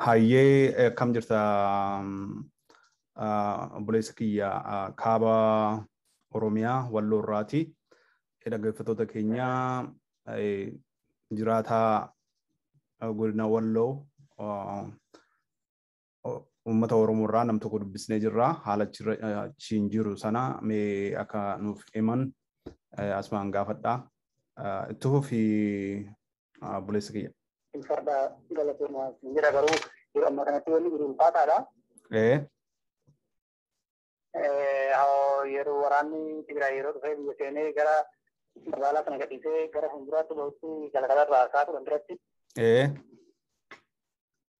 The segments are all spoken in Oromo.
Hayyee, akkam jirta obboleessa kiyya? Kaaba Oromiyaa Walloo irraati. Dhaggeeffattoota keenya, jiraataa godina Walloo uummata Oromoo irraa nam tokko dubbisnee jirra. Haala achiin jiru sana mee akka nuuf himan asumaan gaafadha. Itti fufi, obboleessa kiyya. Farda galatoomaa jira, garuu yeroo ammaa kanatti wanni jiru ulfaataadha. Yeroo waraanni Tigraay yeroo dhufee biyya seenee gara magaalaa kana gadhiisee gara fuulduraatti bahutti galgala irraa ka'aa turan biratti.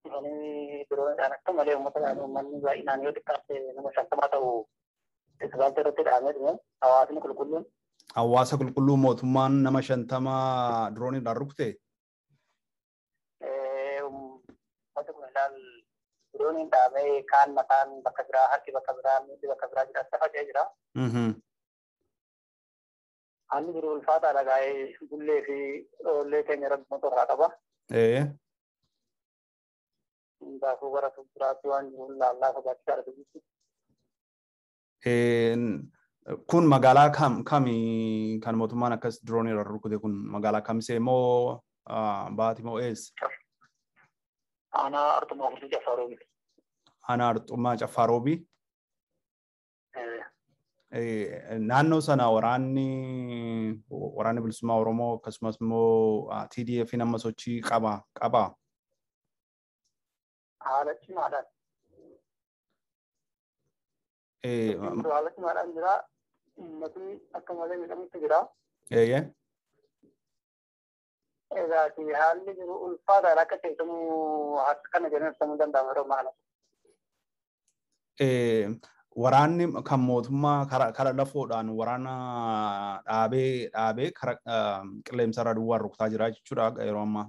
Dhufanii diroonidhaan akka malee uummata uummanni baay'inaan yoo xiqqaate nama 50 ta'u ispaaltii irratti dhahamee dhume, hawaasni qulqulluun. Hawaasa qulqulluu mootummaan nama 50 dirooniidhaan rukute? Uummati kun ilaal dirooniin dhahamee kaan mataan bakka biraa, harki bakka biraa, miilli bakka biraa jira, faca'ee jira. Haalli jiru ulfaataadha gaa'ee, bullee fi oollee keenya rabbi motorraa qaba. Hundaafuu gara fuulduraatti waan jiru laallaa sodaachisaadha biyyitti. Kun magaalaa kam kami kan mootummaan akkas diroonii irra rukute kun? Magaalaa Kamisee moo Baati moo eessa? Aanaa Arxummaa Fursii Caffaa Roobii. Aanaa Arxummaa Caffaa Roobii. Naannoo sana waraanni bilisummaa Oromoo akkasumas immoo TDF nama sochii qaba qaba. Haala cimaadhaan. Haala cimaadhaan jira. Uummatni akka malee miidhamutti jira. Egaa haalli jiru ulfaataadha, akka keessamuu akka kana jedhanii ibsamuu danda'amu yeroo ammaa kanatti. Waraanni kan mootummaa kara lafoodhaan waraana dhaabee dhaabee kara qilleensarraa duwwaan rukutaa jira jechuudha yeroo ammaa.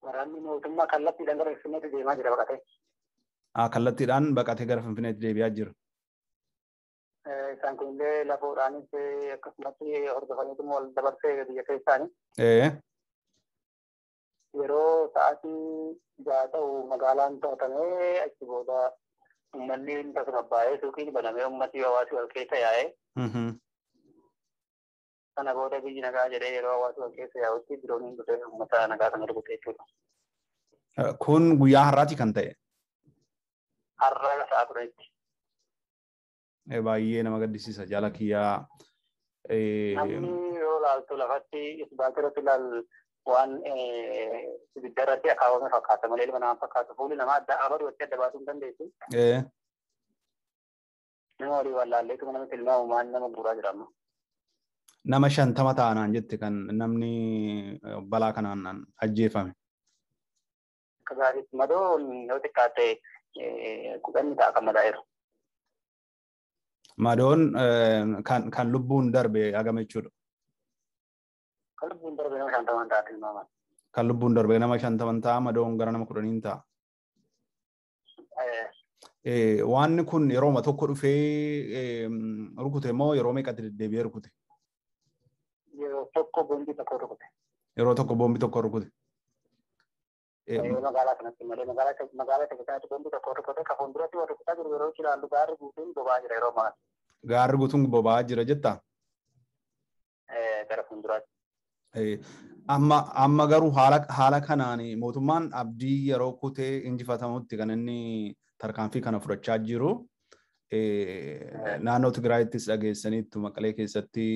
Waraanni mootummaa kallattiidhaan gara Finfinneetti deemaa jira baqatee. Kallattiidhaan baqatee gara Finfinneetti deebi'aa jira. Isaan kunillee lafoodhaanis akkasumatti hordofaniitu wal dabarsee biyya keessaani. Yeroo sa'aatii 6 ta'u magaalaan to'atamee, achi booda uummanni tasgabbaa'ee, suuqiin banamee, uummati hawaasi wal keessa yaa'ee. Sana booda biyyi nagaa jedhee yeroo hawaasi wal keessa yaa'utti dirooniin dhufee uummata nagaa sana rukute jechuudha. Kun guyyaa har'aati kan ta'e? Har'a sa'a 10tti. Baay'ee nama gaddisiisa, jaala kiyyaa. Namni yoo ilaaltu lafatti isbaaltii irratti ilaal waan ibidda irratti akaawwame fakkaata malee ilma namaa fakkaatu, fuulli namaa adda abaduu itti adda baasuu hin dandeessu. Nama walii wallaalleetuma nama tilmaamu maan nama guuraa jira amma. Nama 50 ta'anaan jette kan namni balaa kanaan ajjeefame. Akka gaariitti madoo yoo xiqqaate 10 ta'a kan madaa'eeru. Madoon kan lubbuun darbe hagam jechuudha? Kan lubbuun darbe nama 50 ta'a tilmaaman. Kan lubbuun darbe nama 50 ta'a, madoon gara nama 10 ta'a. Waanni kun yerooma tokko dhufee rukute moo yeroo meeqatti deddeebi'ee rukute? Yeroo tokko boombii tokko rukute. Yeroo tokko boombii tokko rukute. Magaalaa kanatti malee magaalaa keessatti boombii tokko rukute. Ka fuulduratti warri rukutaa jiru yeroo ilaallu gaarri guutuun boba'aa jira yeroo ammaa. Gaarri guutuun boba'aa jira jettaa? Gara fuulduraatti. Amma garuu haala kanaan mootummaan abdii yeroo kutee injifatamutti kan inni tarkaanfii kana fudhachaa jiru. Naannoo Tigraayittis dhageessaniittu, Maqalee keessatti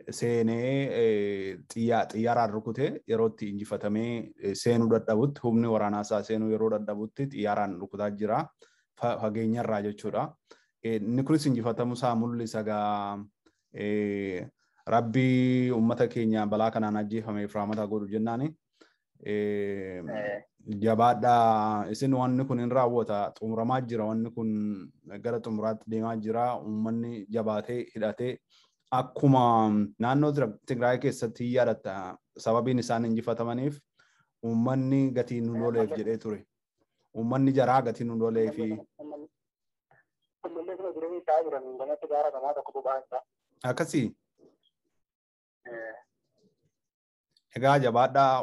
seenee xiyyaaraan rukute. Yeroo itti injifatamee seenuu dadhabutti, humni waraanaa isaa seenuu yeroo dadhabutti xiyyaaraan rukutaa jira, fageenyarraa jechuudha. Inni kunis injifatamuu isaa mul'isa gaa. Rabbi uummata keenya balaa kanaan ajjeefameef rahmata godhu jennaani. Jabaadhaa isin, wanni kun hin raawwata, xumuramaa jira, wanni kun gara xumuraatti deemaa jira. Uummanni jabaatee hidhatee akkuma naannoo Tigraay keessatti yaadatta, sababiin isaan injifatamaniif uummanni gatii nu loleef jedhee ture. Uummanni jaraa gatii nu loleefi. Ammallee kuma jireenya isaa jiran gamatti gaara gamaa tokko boba'aa jira. Akkasii. Egaa jabaadhaa,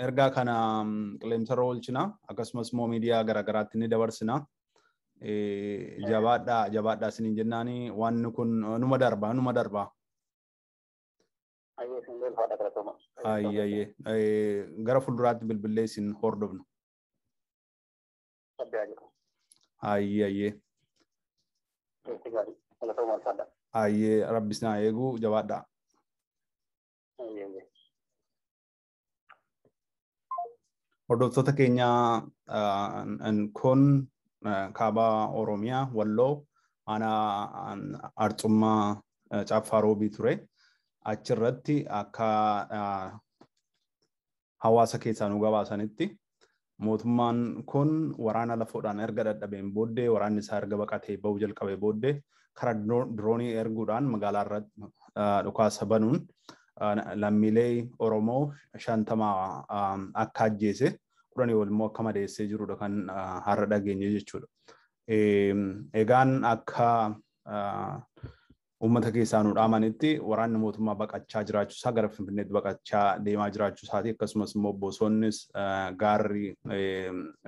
ergaa kana qilleensarra oolchina, akkasumas immoo miidiyaa garaagaraatti ni dabarsina. Jabaadhaa, jabaadhaa isiniin jennaani, wanni kun numa darba, numa darba. Ayyee, gara fuulduraatti bilbillee isin hordofna. Ayyee. Ayyee, rabbis naa eegu, jabaadhaa. Hordoftoota keenya, kun kaaba Oromiyaa Walloo aanaa Arxummaa Caaffaa Roobii ture. Achirratti akka hawaasa keessaa nu gabaasanitti, mootummaan kun waraana lafoodhaan erga dadhabeen booddee, waraanni isaa erga baqatee bahuu jalqabee booddee, karaa diroonii erguudhaan magaalaa irratti dhukaasa banuun lammiilee Oromoo 50 akka ajjeese, 10 ol immoo akka madeessee jirudha kan har'a dhageenye jechuudha. Egaan akka uummata keessaa nu dhaamanitti, waraanni mootummaa baqachaa jiraachuusaa, gara Finfinneetti baqachaa deemaa jiraachuu isaati, akkasumas immoo bosonnis gaarri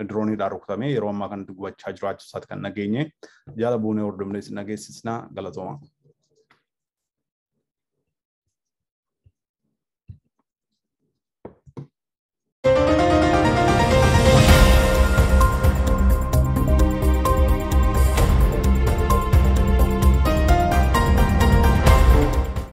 dirooniidhaan rukutamee yeroo ammaa kanatti gubachaa jiraachuu isaati kan dhageenye. Jala buunee hordofnee isin dhageessisna, galatooma.